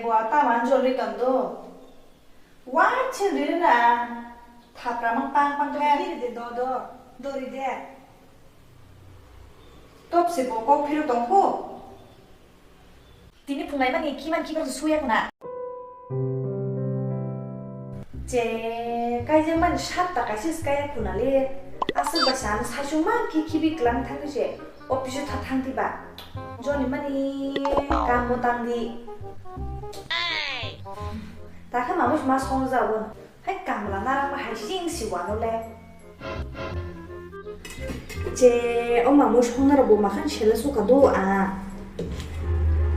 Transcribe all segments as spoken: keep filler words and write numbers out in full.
Wa tama jolri tondo. Wa chin ri na. Thapra mang pang pang khe. Dori de do do. Dori de. Top se bo kok phiro tongko. Tini phunglai mani khiman khibar suya kuna. Je kaijak mani satta kaisa se kaya kuna le. Aswk ba sa ano saichung man khi khibi klang thang se. Office o tha thang di ba. Joni mani kam bo tang di. Ta khe mamo ma song ja bo. Hai kamla narang ma hai sing si wano le. Je o mamo song narang bo makhan sela suka do a.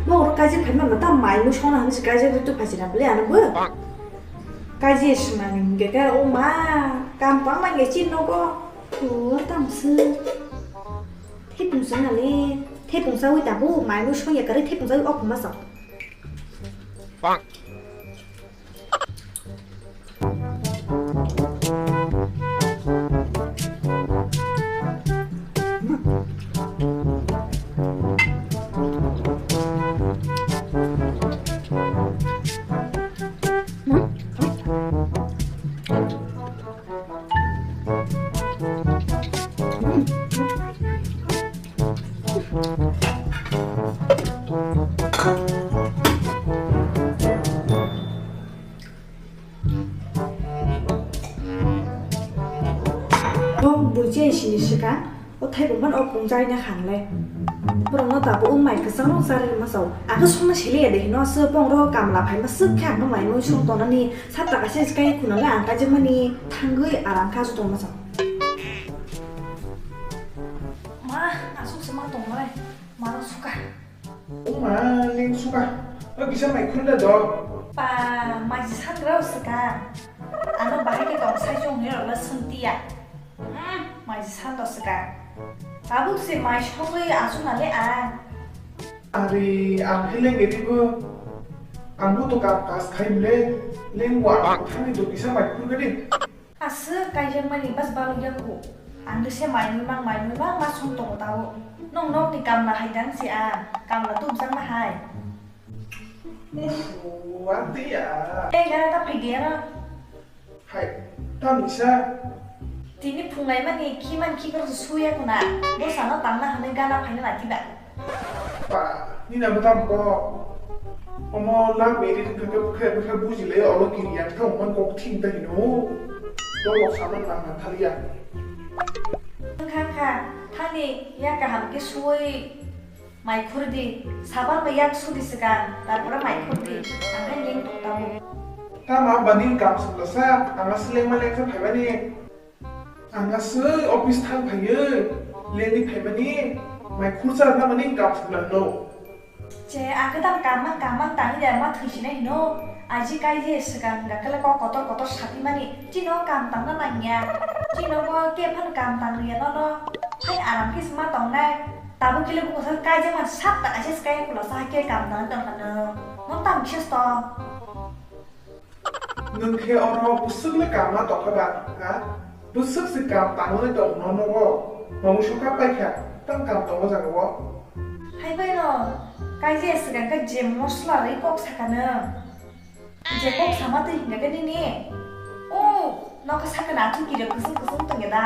Bo oro kaijak phaima ma ta mai mo song na hansi kaijak tu phaji na bole ano bo. Kaijak sima ni hingke ka o ma kam pang ma nge chin no ko. O tam se. Thepung sa na le. Thepung sa wi ta bo mai mo song ya kare thepung sa wi ok ma sa. Bo buji sini sika, o thai bo man o pungjai na khangle. Borok no ta bo o mai kwchang rok chari ma sao. Abo songna sele ya de hino se bong ro kamla phai ma suk khe ang no mai mui song tonani. Sat taka se sky khuna le ang kaijak mani thangwi aram kha tong ma sao. Ma, asuk se ma tong ma le. Ma no suka. Oma, ling suka. O kisa mai khurle do. Pa, mai sangrao suka. Ano bahai ke tong sai chong ni rok la suntia. Hmm, mai sando suka. Tabuk se mai songwi asuna le a. Ari, ang hele ngeri bo. Ang bo to kam kas khai le. Leng wa, thani do kisa mai khurga di. Aswk kaijakmani bas balukya kho. Ang de se mai mui mang, mai mui mang ma song tongo tao. Nong nokni kamla hai dang se a, kamla tubjakma hai. Uff, ang tei ya. Tei gana ta phai de ano. Hai, tamni sa. Tini phunglai mani khiman khikrok se suya kuna. Bo sana tangna hanai gana phaina lati ba. Ba, nina bwtam kok. Omo love marriage wngkha khe bwkha bwkha bujilai olo kiriya wngkha omo kok thing ta hino. Dolok sama nang nang thaliya. Wngkha wngkha, thani yak kaham khe suwi mai khurdi, saban bai yak sudi swkang, tarpore mai khurdi, ang hai leng tong tabuk. Tama bani kam swkla sa, ang aswk lengma lengsa phaibani. Ang aswk office thang phaiwi lengwi phaimani, mai khurcha rwna mani kam swkla no. Che, ang khe tam kam mang, kam mang tangwi da ma thwi sinai hino. Aji kai je swkang ga kele kok kotor kotor satimani. Chino kam tangna nangya. Chino bo kephano kam tangya nono. Hai aram khe sma tongnai. Tabuk kile buko sa kai je man sap ta aise sky kula sa ke kam tang tong kha no. Mon tam khe sto. Nwng khe oro bwswk le kam ma tongkha ba, ha? Bwswk se kam tangwi tong no nogo. Mamung songkha paikha, tang kam tongo jaga o. Hai bai no, kaijaya swkang khe je mosla rwi kok saka nwng. Je kok sama twi hingka khe nini. O, nokha sakha na athung kiri kwswng kwswng tongya da.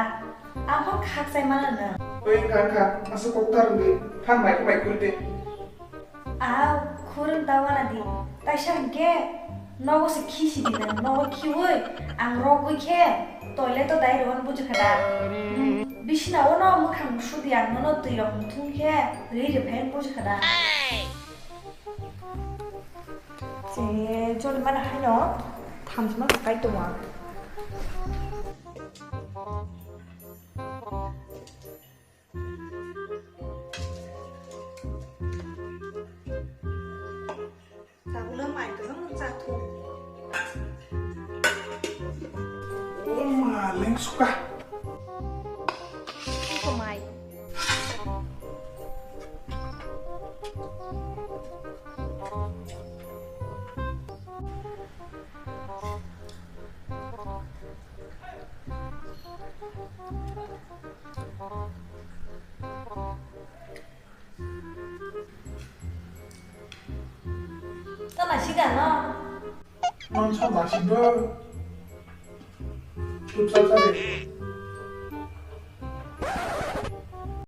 Ang phang khakchai mano nwng. Oi wngkha wngkha, aswk kok ta rwdi, phan mai khe mai kuri de. Aw, khurung ta wana di. Taisa hinkhe nogo se khisi di nang, nogo khiwi ang rogwi khe toilet o dai rwani buji kha da. Bisina o no mwkhang sudi ang nono twi rok muthung khe ri rwphai buji kha da. Se joli mana haino thamsima kai tongo ang. Tabukno mai kwbangma chathung. O ma, lengsuka. Iko mai. Tala sida no. Nang sa ba sindo. Chup sa sa de.